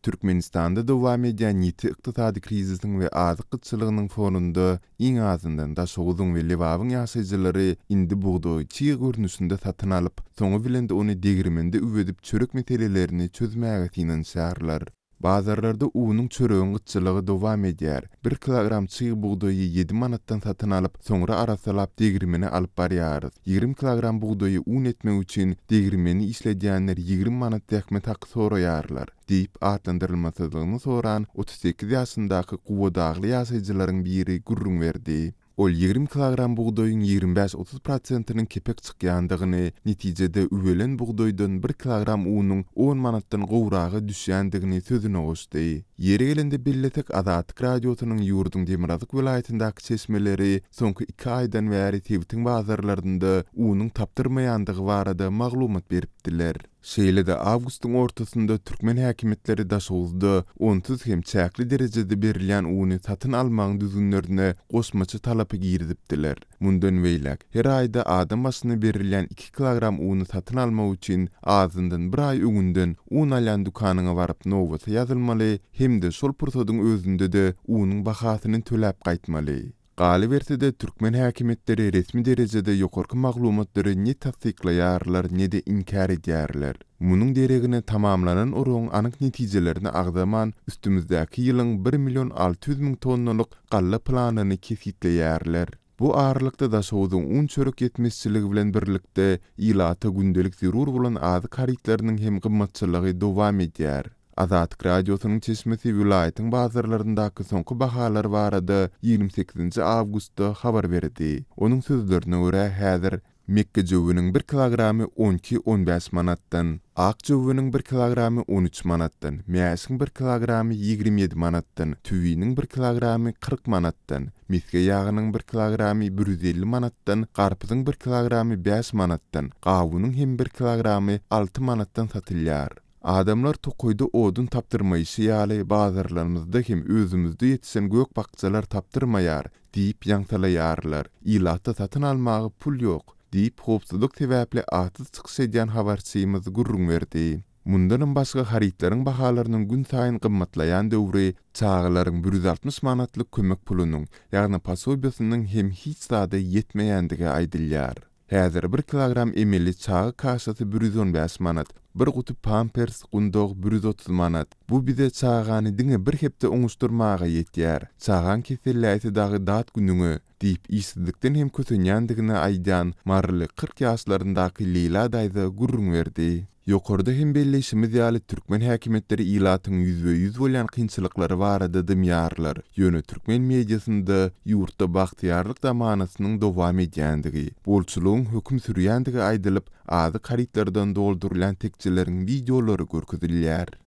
Türkmenistanda dowam edýän ýiti ykdysady krizisiň we azyk gytçylygynyň fonunda iň azyndan Daşoguzyň we Lebabyň ýaşaýjylary indi bugdaýy çig görnüşinde satyn alyp, soňy bilen-de ony degirmende üwedip çörek meselelerini çözmäge synanyşýarlar. Bazarlarda unuň çöregiň gytçylygy dowam edýär. Bir kilogram çig bugdaýy ýedi manatdan satyn alyp, soňra arassalap degirmene alyp barýarys. 20 kilogram bugdaýy un etmek üçin degirmeni işledýänler 20 manat zähmet haky soraýarlar, diýip, atlandyrylmasyzlygyny soran 38 ýaşyndaky guwadagly ýaşaýjylaryň biri gürrüň berdi. Ol 20 kilogram bugdaýyň 25-30 prosentiniň kepek çykýandygyny, netijede üwelen bugdaýdan bir kilogram unuň 10 manatdan gowraga düşýändigini sözüne goşdy. Ýeri gelende bellesek, Azatlyk Radiosynyň ýurduň demirgazyk welaýatyndaky çeşmeleri soňky iki aýdan bäri sebitiň bazarlarynda unuň tapdyrmaýandygy barada maglumat beripdiler. Şeýle-de awgustyň ortasynda türkmen häkimiýetleri Daşoguzda onsuz hem çäkli derejede berilýän uny satyn almagyň düzgünlerine goşmaça talapy girizipdiler. Mundan beýläk, her aýda adam başyna berilýän iki kilogram uny satyn almak üçin azyndan bir aý öňünden un alýan dükanyňa baryp nobata ýazylmaly hem-de şol pursadyň özünde-de unuň bahasyny töläp gaýtmaly. Galyberse-de, türkmen häkimiýetleri resmi derejede ýokarky maglumatlary ne tassyklaýarlar, ne-de inkär edýärler. Munuň deregine tamamlanan oragyň anyk netijelerini agzaman, üstümizdäki ýylyň bir million 600 müň tonnalyk galla planyny kesgitleýärler. Bu aralykda Daşoguzyň un-çörek ýetmezçiligi bilen birlikde, ilata gündelik zerur bolan azyk harytlarynyň hem gymmatçylygy dowam edýär. Azatlyk Radiosynyň çeşmesi welaýatyň bazarlaryndaky soňky bahalar barada 28 awgustda habar berdi. Onuň sözlerine görä, häzir mekgejöweniň bir kilogramy 12-15 manatdan, ak jöweniň bir kilogramy 13 manatdan, mäşiň bir kilogramy 27 manatdan, tüwiniň bir kilogramy 40 manatdan, mesge ýagynyň bir kilogramy 150 manatdan, garpyzyň bir kilogramy 5 manatdan, gawunyň hem bir kilogramy 6 manatdan satylýar. Adamlar tokaýda odun tapdyrmaýşy ýaly, bazarlarymyzda hem özümizde ýetişen gök-bakjalar tapdyrmaýar diýip ýaňsalaýarlar. Ilatda satyn almaga pul ýok diýip, howpsuzlyk sebäpli atsyz çykyş edýän habarçymyz gürrüň berdi. Mundanam başga harytlaryň bahalarynyň günsaýyn gymmatlaýan döwri çagalaryň 160 manatlyk kömek pulunyň, ýagny posobiýasynyň hem hiç zada ýetmeýändigi aýdylýar. Häzir bir kilogram emeli çaga kaşasy 115 manat, bir guty pampers, gundag 130 manat. Bu bize çagany diňe bir hepde oňuşdyrmaga ýetýär. Çagaň keselläýse dagy dat günüňe, diýip, işsizlikden hem kösenýändigini aýdýan maryly 40 ýaşlaryndaky Leýla daýza gürrüň berdi. Ýokarda hem belleýşimiz ýaly, türkmen häkimiýetleri ilatyň ýüzbe-ýüz bolýan kynçylyklary barada dymýarlar. Ýöne türkmen mediasynda ýurtda bagtyýarlyk zamanasynyň dowam edýändigi, bolçulygyň höküm sürýändigi aýdylyp, azyk harytlardan doldurylýan tekjeleriň wideolary görkezilýär.